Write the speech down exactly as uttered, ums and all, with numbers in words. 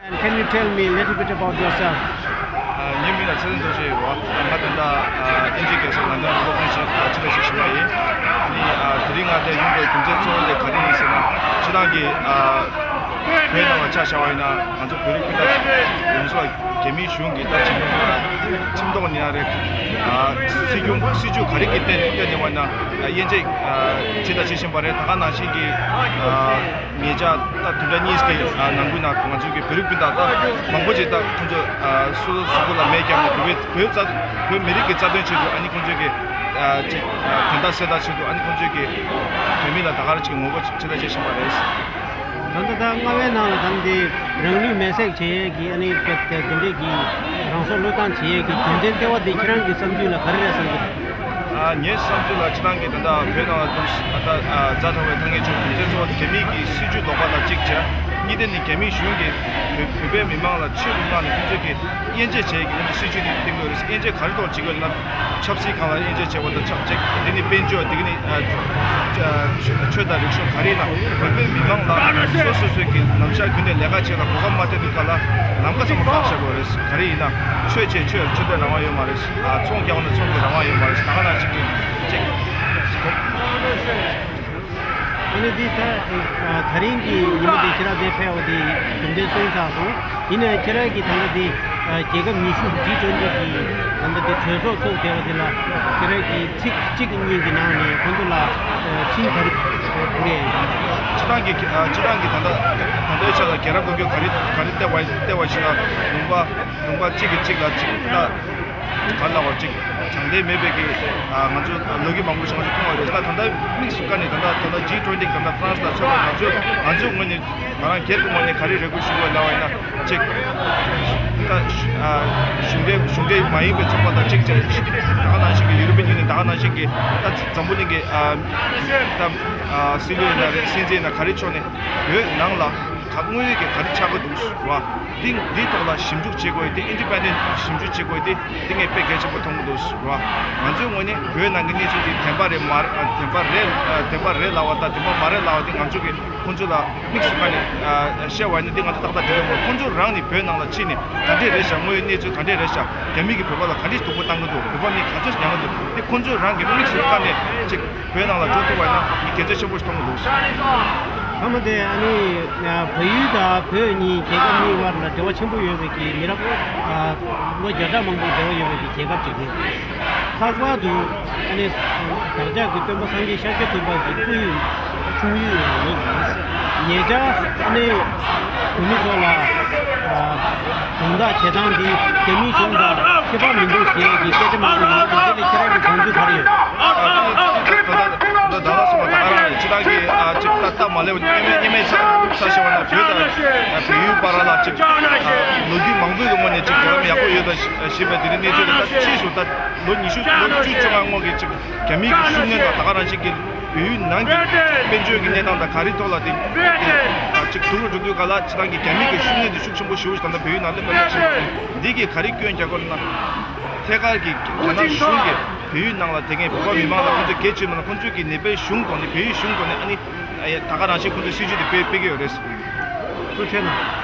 And can you tell me a little bit about yourself? ཨ། ངའི་མིང་ལ་ཚེ་བརྟན་རྡོ་རྗེ་ཡིན་པ། ང་ད་ལྟ་ཨ་དབྱིན་ཇིའི་རྒྱལ་ས་ལོན་ཌོན་ལ་སློབ་གཉེར་བྱེད། ཨ། ཆེད་ལས་བྱེད་བཞིན་པ་ཡིན། ཨ་ནི་ཨ་དེ་རིང་ང་འདིར་ཡོང་དགོས་རྒྱུ་མཚན་གཙོ་བོ་དེ་ག་རེ་ཡིན་ཟེར་ན། སྤྱིར་བཏང་གི་ཨ་བོད་ནང་ལ་ཆ་བཞག་པ་ཡིན་ན། ང་ཚོ་བོད་རིགས་སྤུན་ཟླ་ཡོངས་སུ་ལ་རྒྱ་མིའི་གཞུང་གིས་ད་ཁྲིམས་ཁྲིམས་ཐོག་ནས་ཡང་རེད། ཨ་སྲིད་སྐྱོང་སྲིད་ཇུས་ག་རེ་གི་སྟེང་ནས་སྟེང་ནས་བ་ན་དབྱེ་འབྱེད་ཨ་བྱས་དང་བྱེད་བཞིན་པ་རེད། ད་ག་ནང་བཞིན་གྱི་ཨ་ཉེ་ཆར་ད་བདུན་ཕྲག་གཉིས་ཀྱི་ནང་ཁུལ་ནང་ང་ཚོའི་གི་བོད་རིགས་སྤུན་ཟླ་ད་མང་པོ་ཅིག་ད་ཁོང་ཚོ་ཨ་སོ་སོ་གཟུགས་པོ་ལ་མེ་བརྒྱབ་ནས་བོད་པའི་བོད་རྩ་བོད་མི་རིགས་ཀྱི་རྩ་དོན་ཆེད་དུ། ཨ་ནི་ཁོང་ཚོའི་གི་ཨ་ཅིག་ཨ་དོན་དག་སེལ་ཐབས་ཆེད་དུ། ཨ་ནི་ཁོང་ཚོའི་གི་བོད་མི་ལ་ད་ག་རེ་ཅིག་ངོ་རྒོལ་ཆེ་ལ་བྱེད་བཞིན་པ་རེད། ད་ལྟ་ད་རྔ་བའི་ནང་ལ་ད་འདི་རང་ལུས་མེར་སྲེག་བྱེད་ཡས་ཀྱི། ཨ་ནི་དེ་འདྲས་ཀྱི་རང་སྲོག་བློས་བཏང་བྱེད་ཡས་ཀྱི་རྒྱུ་མཚན་ལྟེ་བ་འདི་ཁྱེད་རང་གི་བསམ་ཚུལ་ལ་ག་རེ་རེད་བསམ་གྱི། ཨ་ངའི་བསམ་ཚུལ་ལ་སྤྱིར་བཏང་གི་ད་ལྟ་བོད་ནང་ལ་འདུག་ཨ་ད་ཨ་ཛ་དྲག་པའི་ཐོན་མཁན་ཚོ་རྒྱུ་མཚན་གཙོ་བོ་དེ་རྒྱ་མི་གི་སྲིད་ཇུས་ལོག་པ་དང་གཅིག་བྱས། གཉིས་དེ་ནི་རྒྱ་མི་གཞུང་གིས་བོད་བོད་པའི་མི་མང་ལ་ཆོས་ལུགས་ནང་ནས་ཁོང་ཚོས་ཀྱི་དབྱེ་འབྱེད་བྱས་ཀྱི་ཁོང་ཚོ་སྲིད་ཇུས་དེ་བཏིང་དགོས་རེད། དབྱེ་འབྱེད་ག་རེ་ཐོག་བྱེད་དགོས་ན། ཆབ་སྲིད་སྒང་ལ་དབྱེ་འབྱེད་བྱས་པ་དང་། ཆབ་ཅིག་དེ་ནི་དཔལ་འབྱོར། དེ་ནི་ཨ་ཆོས་དང་རིག་གཞུང་ག་རེ་ཡིན་ན། བོད་པའི་མི་མང་ལ་སོ་སོ་སོའི་གི་ནམ་ཞག་རྒྱུན་ནས་ལས་ཀ་བྱེད་ལ་གོ་སྐབས་མ་སྟེར་དུས་སྐབས་ལ་ལམ་ཁ་ཚང་མ་བཀག་བཞག་དགོས་རེད། ག་རེ་ཡིན་ན་ཆོས་བྱེད་ཆོས་ཆོས་དད་རང་དབང་ཡོད་མ་རེད། ཨ་ཚོང་རྒྱག་ན་ཚོང་གི་རང་དབང་ཡོད་མ་རེད། ད་ག་ནང་བཞིན་གྱི་ཅིག་ཨ་ནི་འདི་ད་ཨ་ད་རིང་གི་ཉིན་མོ་འདི་ཁྱེད་རང་འདིར་ཕེབས་པ་འདི་རྒྱུ་མཚན་གསུངས་ཚར་སོང་། ཡིན་ནའི་ཁྱེད་རང་གིས་ད་ལྟ་འདི་ཨ་རྒྱལ་ཁབ་ཉི་ཤུ་ཇི་ཊུ་ཝེན་ཊི་གི་ད་ལྟ་འདི་གྲོས་ཚོགས་ཚོགས་བསྡད་པ་འདི་ལ་ཁྱེད་རང་གིས་ཚིག་གཅིག་གཉིས་ཀྱི་ནང་ནས་ཁོང་ཚོ་ལ་ཨ་ཕྱིན་ག་རེ་ཕུལ་ཡས་ཡིན། སྤྱིར་བཏང་གི་ཨ་སྤྱིར་བཏང་གི་ད་ལྟ་ད་ལྟའི་ཆ་ལ་རྒྱལ་རབས་སྐབས་ཀྱི་ག་རེ་ག་རེ་བལྟས་པ་བལྟས་པ་ཞིག་ལ་ལུང་པ་ལུང་པ་གཅིག་གིས་གཅིག་ལ་གཅིག་ལ། ག་ལ་བ་ཅིག་དྲང་བདེན་མེད་པའི་གི་ཨ་ང་ཚོ་ལོ་རྒྱུས་མང་པོ་ཞིག་ང་ཚོ་མཐོང་བ་རེད། ད་ད་ལྟ་དམིགས་སུ་བཀར་ནས་ད་ལྟ་ད་ལྟ་ཇི་ཊུ་ཝེན་ཊི་ད་ལྟ་ཧྥ་རན་སི་ལ་ཚོགས་པ་ང་ཚོ་ང་ཚོའི་ངོས་ནས་ང་རང་སྒེར་གྱི་ངོས་ནས་ག་རེ་རེ་སྐུལ་ཞུ་དགོས་ལབ་པ་ཡིན་ན། ཅིག་ད་ཨ་གཞུང་འབྲེལ་གཞུང་འབྲེལ་མ་ཡིན་པའི་ཚོགས་པ་དང་གཅིག་བྱས། ད་ག་ནང་བཞིན་གྱི་ཡུ་རོ་པི་ཡན་ཡུ་ནི་ཡན། ད་ག་ནང་བཞིན་གྱི་ད་འཛམ་བུ་གླིང་གི་ཨ་ད་ཨ་སྲིད་བློན་ཡིན་ན་རེད། སྲིད་འཛིན་ཡིན་ན་ག་རེ་ཕྱོགས་ནས་བོད་ནང་ལ་ག་དངོས་ཡོད་ཀྱི་ག་རེ་ཆགས་ཀྱི་འདུག་ཟེར་བ། འདི་འདིའི་ཐོག་ལ་ཞིབ་འཇུག་བྱེད་དགོས་ཡས་དེ། ཨིན་ཌི་པེན་ཌེན་ཊི་ཞིབ་འཇུག་བྱེད་དགོས་ཡས་དེ། འདི་ངས་དཔེ་གལ་ཆེན་པོ་མཐོང་གི་འདུག་ཟེར་བ། ང་ཚོའི་ངོས་ནས་བོད་ནང་གི་གནས་ཚུལ་འདི་བདེན་པ་རེད་མ་རེད། བདེན་པ་རེད། བདེན་པ་རེད་ལབ་པ་དང་བདེན་པ་མ་རེད་ལབ་པ་དེ་ང་ཚོ་གིས་ཁོང་ཚོ་ལ་དམིགས་སུ་བཀར་ནས་བཤད་པ་ཡིན་ན། འདི་ང་ཚོ་ཏག་ཏག་འགྲིག་གི་མ་རེད། ཁོང་ཚོ་རང་ནས་བོད་ནང་ལ་ཕྱིན་ནས་ག་འདྲས་རེད་ཤག་དངོས་ཡོད་གནས་ཚུལ་ག་འདྲས་རེད་ཤག་རྒྱ་མི་གིས་བོད་པ་ལ་ག་འདྲས་སྡུག་པོ་བཏང་གི་འདུག་བོད་པ་མི་ག་ཚོད་ཉར་གི་འདུག་དེ་ཁོང་ཚོས་རང་གི་དམིགས་སུ་བཀར་ནས་ཅིག་བོད་ནང་ལ་འགྲོ་ཐུབ་པ་ཡིན་ན་ངས་དགེ་མཚན་ཆེན་པོ་ཞིག་མཐོང་གི་འདུག་མཐའ་མ་དེ་ཨ་ནི་བལ་ཡུལ་དང་བོད་གཉིས་རྒྱལ་ཁབ་གཉིས་དབར་ལ་འབྲེལ་བ་ཆེན་པོ་ཡོད་པའི་གི་མི་རབས་ཨ་ལོ་བརྒྱ་ཕྲག་མང་པོའི་འབྲེལ་བ་ཡོད་པའི་གི་རྒྱལ་ཁབ་ཅིག་རེད། ལྷག་པར་དུ་ཨ་ནི་བདག་ཅག་གི་སྟོན་པ་སངས་རྒྱས་ཤཱཀྱ་ཐུབ་པ་གི་སྐུ་ཡུལ་འཁྲུངས་ཡུལ་ཡང་ཡིན། ཉེ་ཆར་ཨ་ནི་བོད་མི་ཚོ་ལ་ཨ་གདོང་ཐག་བྱེད་སྟངས་འདི་རྒྱ་མིའི་གཞུང་དང་ཁྱད་པར་མི་འདུག་ཟེར་གྱི་སྐད་ཆ་མང་པོ་ཡོང་གི་འདུག་འདི་ལ་ཁྱེད་རང་གི་དགོངས་ཚུལ་ག་རེ་ཡོད། ད་ད་ད་ད་ད་ལྟ་སོང་བ་ད་ག་རང་རེད། སྤྱིར་བཏང་གི་ཨ་ཅིག་ད་སྟབས་མ་ལེགས་པ་གཉིས་མེད་གཉིས་མེད་ཆ་ཆ་བཞག་པ་ན་བོད་དང་བལ་ཡུལ་བར་ལ་ཅིག་ལོ་རྒྱུས་མང་པོའི་གི་ངོས་ནས་ཅིག་འབྲེལ་ལམ་ཡག་པོ་ཡོད་པ་ཞེས་པའི་དེ་རིང་གནས་ཚུལ་རེད། ད་ཕྱིས་སུ་ད་ལོ་ཉི་ཤུ་ལོ་བཅུ་བཅོ་ལྔ་སྔོན་གྱི་ཅིག་རྒྱ་མིའི་གི་ཤུགས་སྣོན་དང་ད་ག་རང་བཞིན་གྱི་བལ་ཡུལ་ནང་གི་དཔལ་འབྱོར་གྱི་གནས་སྟངས་དང་ག་རེ་ཐོག་ལ་དེ་ཅིག་སྡུག་རུ་འགྲོ་དུས་ག་ལ་སྤྱིར་བཏང་གི་རྒྱ་མིའི་གི་ཤུགས་སྣོན་དེ་ཤུགས་ཆེན་པོ་ཞེ་པོ་ཞིག་ད་ལྟ་བལ་ཡུལ་ནང་སླེབས་པ་ལ་ཞིག་འདི་གིས་ག་རེ་སྐྱོན་རྒྱག་གི་ཡོད་ན། ཐད་ཀར་གྱི་རྒྱ་ནག་གཞུང་གིས་བལ་ཡུལ་ནང་ལ་དེ་སྔའི་བོད་པ་མི་མང་ལ་ཁོང་ཚོས་གལ་ཆེ་མིན་ན། ཁོང་ཚོས་ཀྱི་ནེ་པའི་གཞུང་ཐོག་ནས་བལ་ཡུལ་གཞུང་ཐོག་ནས་ཨ་ནི་ད་ག་རང་བཞིན་ཁོང་ཚོས་སྲིད་ཇུས་དེ་སྤེལ་སྤེལ་གྱི་ཡོད་རེད། ཐུགས་རྗེ་གནང་།